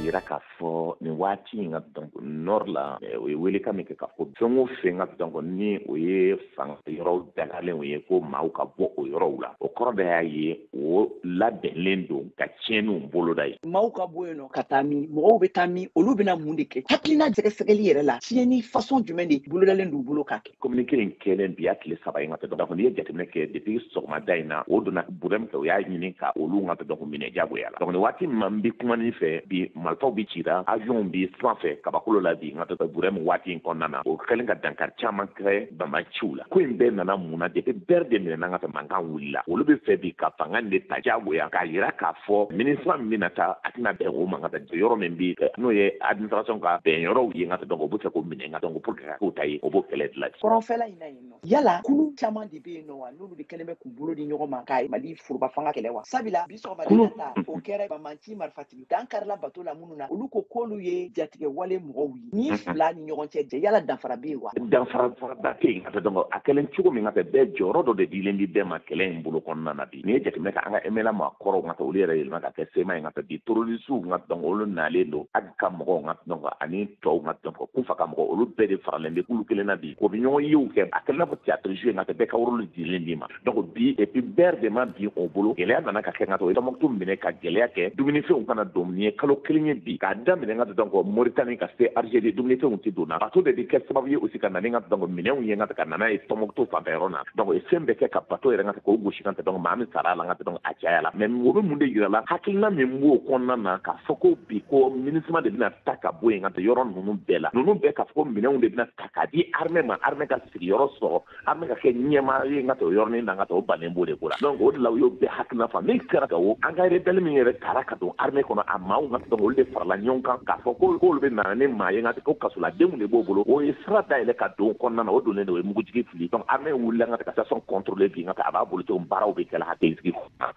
Yira k'a fɔ nin waati in ka donc nord la, o ye welekan min kɛ k'a fɔ fɛn o fɛn ka donc ni o ye fanga yɔrɔw dagalenw ye, ko maaw ka bɔ o yɔrɔw la, o kɔrɔ de y'a ye o labɛnlen don ka tiɲɛniw boloda ye. Maaw ka bɔ yen nɔ ka taa min, mɔgɔw bɛ taa min, olu bɛna mun de kɛ? Hakilina sɛgɛsɛgɛli yɛrɛ la, tiɲɛni façon jumɛn de bolodalen d'u bolo k'a kɛ? Communiqué in kɛlen bi, a tile 3 ye, ka donc n'i ye jateminɛ kɛ depuis sɔgɔmada in na, o donna Burɛm fɛ, o y'a ɲini ka olu ka donc minɛ jagoya la. Donc nin waati min n bɛ kuma nin fɛ bi, marifaw bi cira, avion bi sanfɛ kabakolo la bi, nka tɛ Burɛm waati in kɔnɔna na, o kɛlen ka dankari caman kɛ banbaanciw la. Ko in bɛɛ nana mun na? Depuis bɛɛ de minɛna ka mankan wulila, olu bɛ fɛ bi ka fanga de ta jagoya, k'a yira k'a fɔ MINUSMA min bɛna taa, a tɛna bɛn o ma ka taa yɔrɔ min bi, n'o ye administration ka bɛn yɔrɔw ye, nka donc o bɛ fɛ k'o minɛ, nka donc pour que ka k'o ta ye, o b'o kɛlɛ dilan. Kɔrɔnfɛla in na yen nɔ, yala kulu caman de bɛ yen nɔ wa, n'olu de kɛlen bɛ k'u bolo di ɲɔgɔn ma ka Mali foroba fanga kɛlɛ wa? Sabula bi sɔgɔmada ta, o kɛra banbanci marifatigi dan karila bato la minnu na, olu ko k'olu ye jatigɛ wale mɔgɔw ye. Ni fila ni ɲɔgɔn cɛ, yala danfara bɛ yen wa? Danfara ba tɛ yen ka donc a kɛlen cogo min ka bɛɛ jɔyɔrɔ dɔ de dilen bi bɛɛ ma kɛlɛ in bolo kɔnɔna na bi. N'i ye jateminɛ kɛ, an ka MNLA maa kɔrɔw ka olu yɛrɛ yɛlɛma ka kɛ CMA ye ka bi, terroristew ka donc olu nalen don, a ka mɔgɔw ka donc ani tɔw ka donc kunfa ka mɔgɔ, olu bɛɛ de faralen bɛ kulu kelen na bi, o bɛ ɲɔgɔn yew kɛ. A kɛlen n'a fɔ théâtre joué, nka bɛɛ ka rôle dilen d'i ma. Donc bi, et puis bɛɛ de ma bin o bolo, gɛlɛya nana ka kɛ nka o ye Tɔnbɔkutu minɛ ka gɛlɛya kɛ, dumunifɛnw kana don. Nin ye kalo 1 ye bi, k'a daminɛ nka donc Moritani ka se Algérie, dumunifɛnw tɛ don na. Bateau de bɛ kɛ sababu ye aussi ka na ni nka donc minɛnw ye nka ka na n'a ye Tɔnbɔkutu fanfɛ yɔrɔ na. Donc o ye fɛn bɛɛ kɛ ka bateau yɛrɛ nka k'o gosi nka donc maa min sara a la nka donc a caya la. Mais o bɛ mun de yira la? Hakilina min b'o kɔnɔna na k'a fɔ ko bi ko MINUSMA de bɛna ta ka bɔ yen nka yɔrɔ ninnu bɛɛ la, ninnu bɛɛ k'a fɔ ko minɛnw de bɛna ta k'a di armée ma, armée ka sigiyɔrɔ sɔrɔ, armée ka kɛ ɲɛmaa ye nka o yɔrɔnin na, nka o bannen b'o de ko la. Donc o de la u y'o bɛɛ hakilina fa min kɛra ka o an ka rebelle min yɛrɛ taara ka don armée kɔnɔ, a maaw nka donc olu de farala ɲɔgɔn kan k'a fɔ ko k'olu bɛ na ni maa ye nka ko kasoladenw de b'o bolo. O ye sira dayɛlɛ ka don kɔnɔna na, o donnen de o ye mugujigi fili. Donc armée wulila nka ka station contrôler bi, nka a b'a bolo cogo baaraw bɛ kɛ la hakili sigi.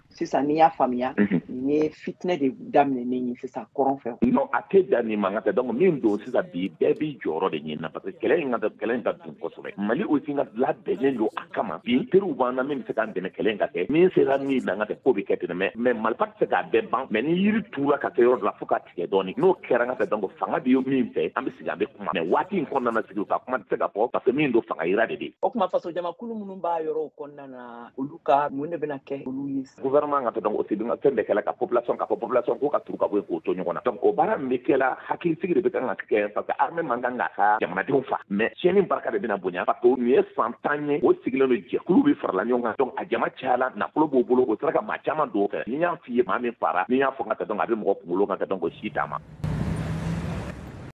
Sisan n'i y'a faamuya, nin ye fitinɛ de daminɛnen ye sisan kɔrɔn fɛ. Non, a tɛ da nin mankan tɛ. Donc min don sisan bi, bɛɛ b'i jɔyɔrɔ de ɲini na, parce que kɛlɛ in ka kɛlɛ in ka dun kosɛbɛ. Mali aussi ka labɛnnen don a kama bi, teriw b'an na min bɛ se k'an dɛmɛ kɛlɛ in ka kɛ. Min sera min na, ka tɛ ko bɛ kɛ ten. Mais marifa tɛ se k'a bɛɛ ban. Mais ni yiri turula ka kɛ yɔrɔ dɔ la fo ka tigɛ dɔɔnin, n'o kɛra ka tɛ donc fanga bɛ min fɛ, an bɛ sigi, an bɛ kuma. Mais waati in kɔnɔna na, sigi ka kuma tɛ se ka fɔ, parce que min don, fanga yira de bɛ. O tuma fasojamakulu minnu b'a yɔrɔw kɔnɔna na, olu ka mun de bɛna kɛ olu ye? Gouvernement ka donc aussi fɛn bɛɛ kɛla ka population, k'a fɔ population ko ka turu ka bɔ yen k'o to ɲɔgɔn na. Donc o baara min bɛ kɛla, hakilisigi de bɛ kan ka kɛ, parce que armée man kan k'a ka jamanadenw fa. Mais tiɲɛni barika de bɛna bonya, parce que nin ye san 10 ye o sigilen don, jɛkulu bɛ farala ɲɔgɔn kan. Donc a jama cayala, nafolo b'o bolo, o sera ka maa caman don o fɛ. Ni y'a f'i ye maa min fara, ni y'a fɔ ka donc a bɛ mɔgɔ kunkolo kan, donc o si t'a ma.